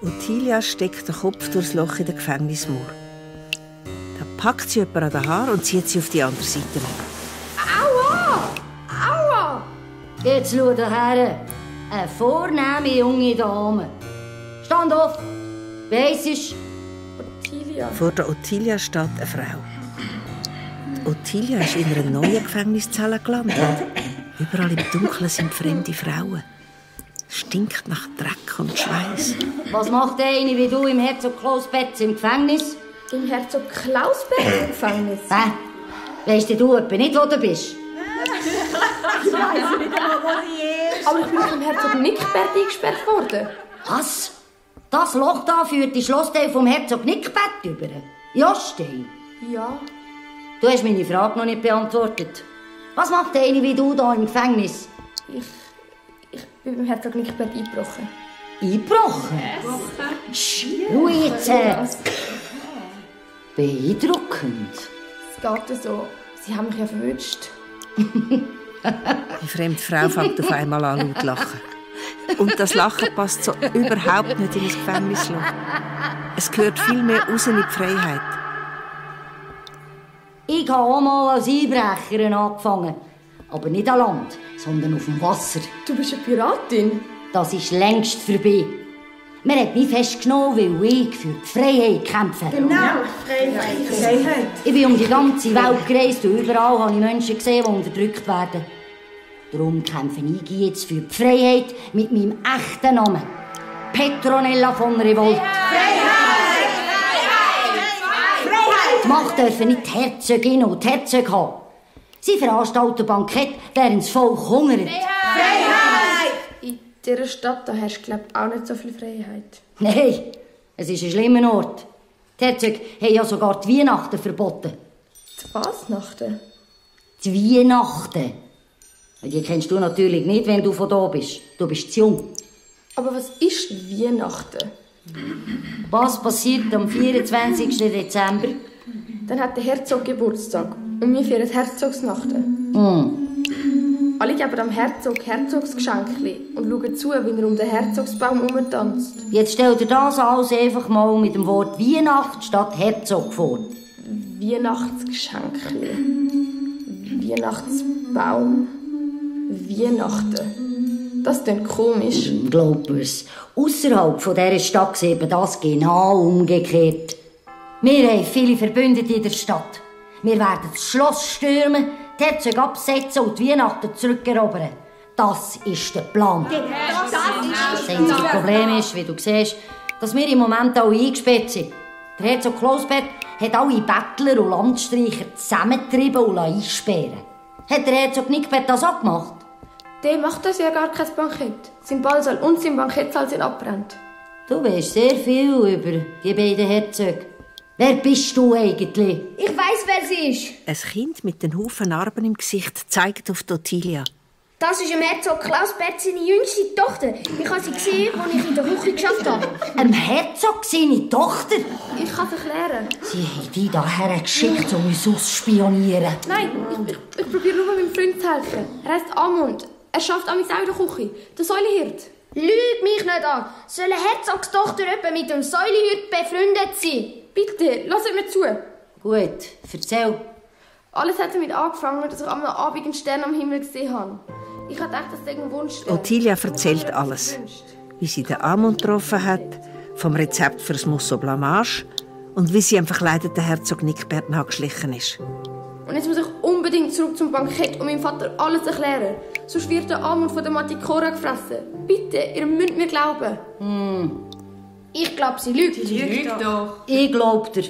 Ottilia steckt den Kopf durchs Loch in der Gefängnismauer. Dann packt sie jemanden an den Haar und zieht sie auf die andere Seite. Aua! Aua! Jetzt schau her. Eine vornehme junge Dame. Stand auf! Weisst Ottilia. Vor der Ottilia steht eine Frau. Die Ottilia ist in einer neuen Gefängniszelle gelandet. Überall im Dunkeln sind fremde Frauen. Es stinkt nach Dreck und Schweiß. Was macht eine wie du im Herzog Klaus-Betz im Gefängnis? Im Herzog Klaus-Betz im Gefängnis? Weisst du etwa nicht, wo du bist? Ich weiss nicht einmal, wo sie ist. Aber ich bin vom Herzog Nickbert eingesperrt worden. Was? Das Loch da führt die Schlossteil vom Herzog Nickbert über? Jostein? Ja. Du hast meine Frage noch nicht beantwortet. Was macht eine wie du da im Gefängnis? Ich bin beim Herzog Nickbert eingebrochen. Eingebrochen? Schau jetzt! Beeindruckend. Es geht so. Sie haben mich ja verwünscht. Die fremde Frau fängt auf einmal an laut zu lachen. Und das Lachen passt so überhaupt nicht in ein Gefängnisloch. Es gehört viel mehr raus in die Freiheit. Ich habe auch mal als Einbrecherin angefangen. Aber nicht an Land, sondern auf dem Wasser. Du bist eine Piratin? Das ist längst vorbei. Man hat mich festgenommen, weil ich für die Freiheit kämpfe. Genau, Freiheit. Ich bin um die ganze Welt gereist und überall habe ich Menschen gesehen, die unterdrückt werden. Darum kämpfe ich jetzt für die Freiheit mit meinem echten Namen. Petronella von Revolt. Freiheit! Die Macht dürfen nicht die Herzogin und die Herzog haben. Sie veranstalten Bankett, während das Volk hungert. Freiheit! In dieser Stadt da herrscht, glaube ich, auch nicht so viel Freiheit. Nein, es ist ein schlimmer Ort. Die Herzog haben ja sogar die Weihnachten verboten. Die Fasnachten? Die Weihnachten. Die kennst du natürlich nicht, wenn du von da bist. Du bist zu jung. Aber was ist Weihnachten? Was passiert am 24. Dezember? Dann hat der Herzog Geburtstag und wir feiern Herzogsnachten. Alle geben am Herzog Herzogsgeschenkli und schauen zu, wie er um den Herzogsbaum herumtanzt. Jetzt stell dir das alles einfach mal mit dem Wort Weihnacht statt Herzog vor. Weihnachtsgeschenkli. Weihnachtsbaum. Weihnachten. Das klingt komisch. Glaub es. Ausserhalb von dieser Stadt sieht man das genau umgekehrt. Wir haben viele Verbündete in der Stadt. Wir werden das Schloss stürmen, die Herzog absetzen und die Weihnachten zurückerobern. Das ist der Plan. Das einzige Problem ist, wie du siehst, dass wir im Moment alle eingesperrt sind. Der Herzog Klaus-Betz hat alle Bettler und Landstreicher zusammengetrieben und einsperren. Hat der Herzog Nickbert das auch gemacht? Der macht das ja gar kein Bankett. Sein Ballsaal und sein Bankettsaal sind abbrennt. Du weißt sehr viel über die beiden Herzöge. Wer bist du eigentlich? Ich weiss, wer sie ist. Ein Kind mit den Haufen Narben im Gesicht zeigt auf Ottilia. Das ist im Herzog Klaus-Betz seine jüngste Tochter. Ich habe sie gesehen, als ich in der Küche geschafft habe. Ein Herzog seine Tochter? Ich kann es erklären. Sie haben dich hierher geschickt, um uns auszuspionieren. Nein, ich probiere nur meinem Freund zu helfen. Er heisst Amund. Er schafft an meiner Küche. Der Säulehirt. Lüg mich nicht an. Soll eine Herzogstochter etwa mit dem Säulehirt befreundet sein? Bitte, lasst mir zu. Gut, erzähl. Alles hat damit angefangen, dass ich am Abend einen Stern am Himmel gesehen habe. Ich hatte gedacht, das sei ein Wunschstern. Ottilia erzählt alles. Wie sie den Amund getroffen hat, vom Rezept für das Musso Blamage und wie sie am verkleideten Herzog Nickbert nachgeschlichen ist. Und jetzt muss ich unbedingt zurück zum Bankett und meinem Vater alles erklären. Sonst wird der Amund von der Matikora gefressen. Bitte, ihr müsst mir glauben. Ich glaube, sie lügt. Sie lügt doch. Ich glaub dir.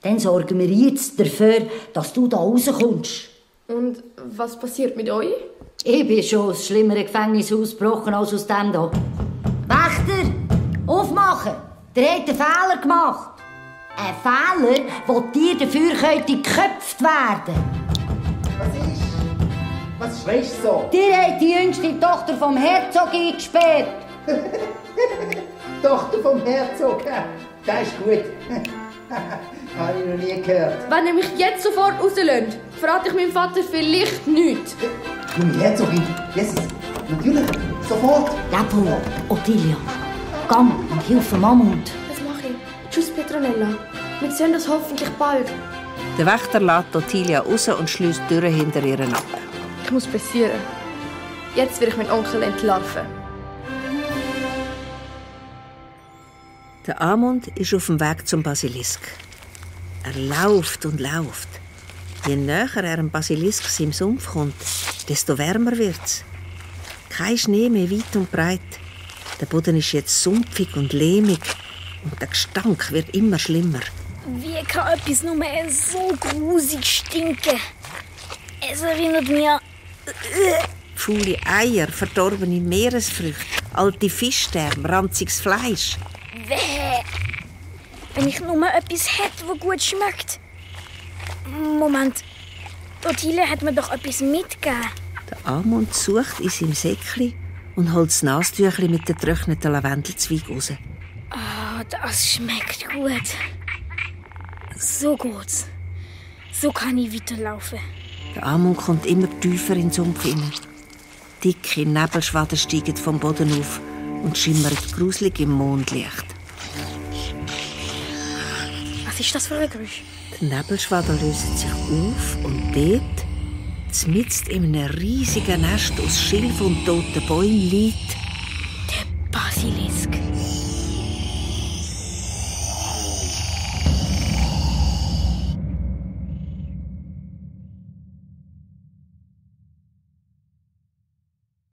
Dann sorgen wir jetzt dafür, dass du da rauskommst. Und was passiert mit euch? Ich bin schon aus schlimmeren Gefängnis ausgebrochen als aus dem hier. Wächter, aufmachen! Der hat einen Fehler gemacht. Ein Fehler, wo dir dafür geköpft werden. Was schreist du so? Dir hat die jüngste Tochter vom Herzog eingesperrt. Tochter vom Herzog? Das ist gut. Habe ich noch nie gehört. Wenn ihr mich jetzt sofort rauslässt, verrate ich meinem Vater vielleicht nichts. Junge Herzogin, Jesus, natürlich, sofort. Jawohl, Ottilia. Komm und hilf dem Mammut. Was mache ich? Tschüss, Petronella. Wir sehen uns hoffentlich bald. Der Wächter lässt Ottilia raus und schließt die Tür hinter ihr ab. Ich muss passieren. Jetzt will ich meinen Onkel entlarven. Der Amund ist auf dem Weg zum Basilisk. Er läuft und läuft. Je näher er am Basilisk im Sumpf kommt, desto wärmer wird's. Kein Schnee mehr weit und breit. Der Boden ist jetzt sumpfig und lehmig und der Gestank wird immer schlimmer. Wie kann etwas nur so grusig stinken? Es erinnert mich an... Faule Eier, verdorbene Meeresfrüchte, alte Fischsterben, ranziges Fleisch. Weh! Wenn ich nur etwas hätte, das gut schmeckt. Moment. Ottilia hat mir doch etwas mitgegeben. Der Amund sucht in seinem Säckchen und holt das Nastüchli mit den getrockneten Lavendelzweigen raus. Oh, das schmeckt gut. So gut. So kann ich weiterlaufen. Der Amund kommt immer tiefer in den Sumpf hinein. Dicke Nebelschwaden steigen vom Boden auf und schimmern gruselig im Mondlicht. Was ist das für ein Geräusch? Die Nebelschwaden lösen sich auf und dort, mitten in einem riesigen Nest aus Schilf und toten Bäumen, liegt